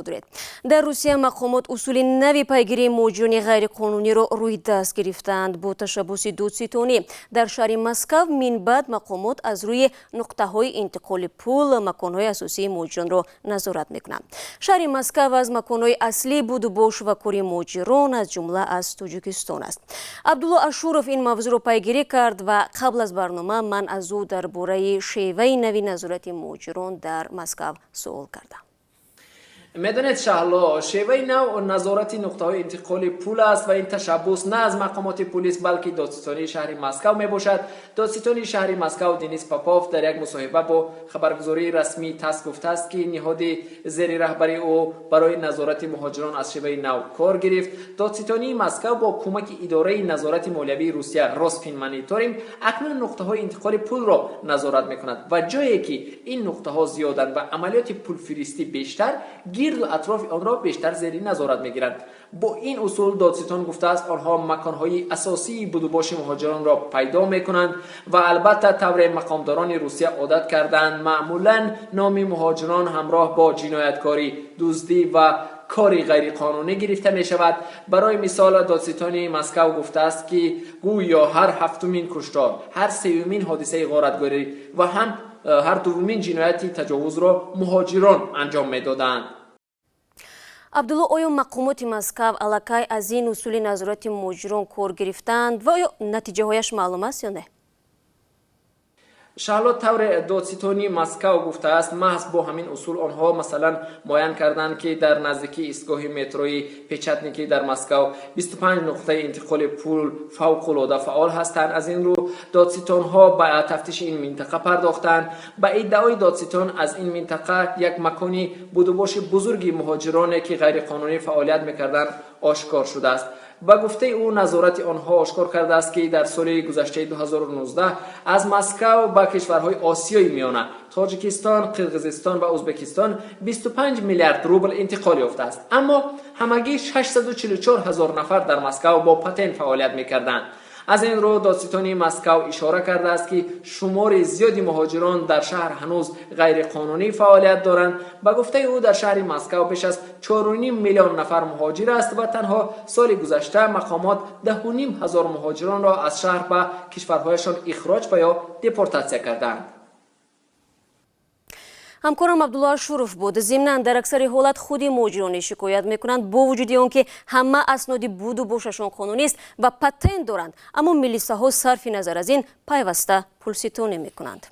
Доред. Дар Русия мақомот усули нави пайгирии муҳоҷирони ғайриқонуниро рӯи даст гирифтаанд. Бо ташаббуси додситонӣ дар шаҳри Москав минбаъд мақомот аз рӯи нуқтаҳои интиқоли пул маконҳои асосии муҳоҷиронро назорат мекунанд. Шаҳри Москав аз маконҳои аслии будубош ва кори муҳоҷирон, аз ҷумла аз Тоҷикистон аст. Абдулло Ашуров ин мавзӯъро пайгирӣ кард ва қабл аз барнома ман аз ӯ дар бораи шеваи нави назорати муҳоҷирон дар Москав суол кардам. Медонед, Шаҳло, шеваи нав назорати нуқтаҳои интиқоли пул аст ва ин ташаббус на аз мақомоти пулис, балки додситонии шаҳри Москав мебошад. Додситони шаҳри Москав Денис Попов дар як мусоҳиба бо хабаргузории расмии ТАСС гуфтааст, ки ниҳоди зери раҳбарии ӯ барои назорати муҳоҷирон аз шеваи нав кор гирифт. Додситонии Москав бо кӯмаки идораи назорати молиявии Русия, Росфинмониторинг, акнун нуқтаҳои интиқоли пулро назорат мекунад ва ҷое ки ин нуқтаҳо зиёданд ва амалиёти пулфиристӣ бештар, гирду атрофи онро бештар зери назорат мегиранд. Бо ин усул, додситон гуфтааст, онҳо маконҳои асосии будубоши муҳоҷиронро пайдо мекунанд. Ва албатта, тавре мақомдорони Русия одат карданд, маъмулан номи муҳоҷирон ҳамроҳ бо ҷинояткорӣ, дуздӣ ва кори ғайриқонунӣ гирифта мешавад. Барои мисол, додситони Москав гуфтааст, ки гӯё ҳар ҳафтумин куштор, ҳар сеюмин ҳодисаи ғоратгорӣ ва ҳам ҳар дуввумин ҷинояти таҷовузро муҳоҷирон анҷом медоданд. Абдулло, оё мақомоти Москав аллакай аз ин усули назорати муҳоҷирон кор гирифтаанд ва оё натиҷаҳояш маълум аст ё не? Шаҳло, тавре додситонии Москав гуфтааст, маҳз бо ҳамин усул онҳо, масалан, муайян карданд, ки дар наздикии истгоҳи метрои Печатники дар Москав 25 нуқтаи интиқоли пул фавқулода фаъол ҳастанд. Аз ин рӯ додситонҳо ба тафтиши ин минтақа пардохтанд. Ба иддаои додситон, аз ин минтақа як макони будубоши бузурги муҳоҷироне, ки ғайриқонунӣ фаъолият мекарданд, ошкор шудааст. Ба гуфтаи ӯ, назорати онҳо ошкор кардааст, ки дар соли гузаштаи 2019 аз Москав ба кишварҳои Осиёи Миёна, Тоҷикистон, Қирғизистон ва Ӯзбекистон 25 миллиард рубл интиқол ёфтааст, аммо ҳамагӣ 644 ҳазор нафар дар Москав бо патент фаъолият мекарданд. Аз ин рӯ додситонии Москав ишора кардааст, ки шумори зиёди муҳоҷирон дар шаҳр ҳанӯз ғайриқонунӣ фаъолият доранд. Ба гуфтаи ӯ, дар шаҳри Москав беш аз 4,5 миллион нафар муҳоҷир аст ва танҳо соли гузашта мақомот 10,5 ҳазор муҳоҷиронро аз шаҳр ба кишварҳояшон ихроҷ ва ё депортатсия кардаанд. Ҳамкорам Абдулло Ашуров буд. Зимнан, дар аксари ҳолат худи муҳоҷироне шикоят мекунанд, бо вуҷуди он ки ҳама асноди буду бошашон қонунист ва патент доранд, аммо милисаҳо сарфи назар аз ин пайваста пулситонӣ мекунанд.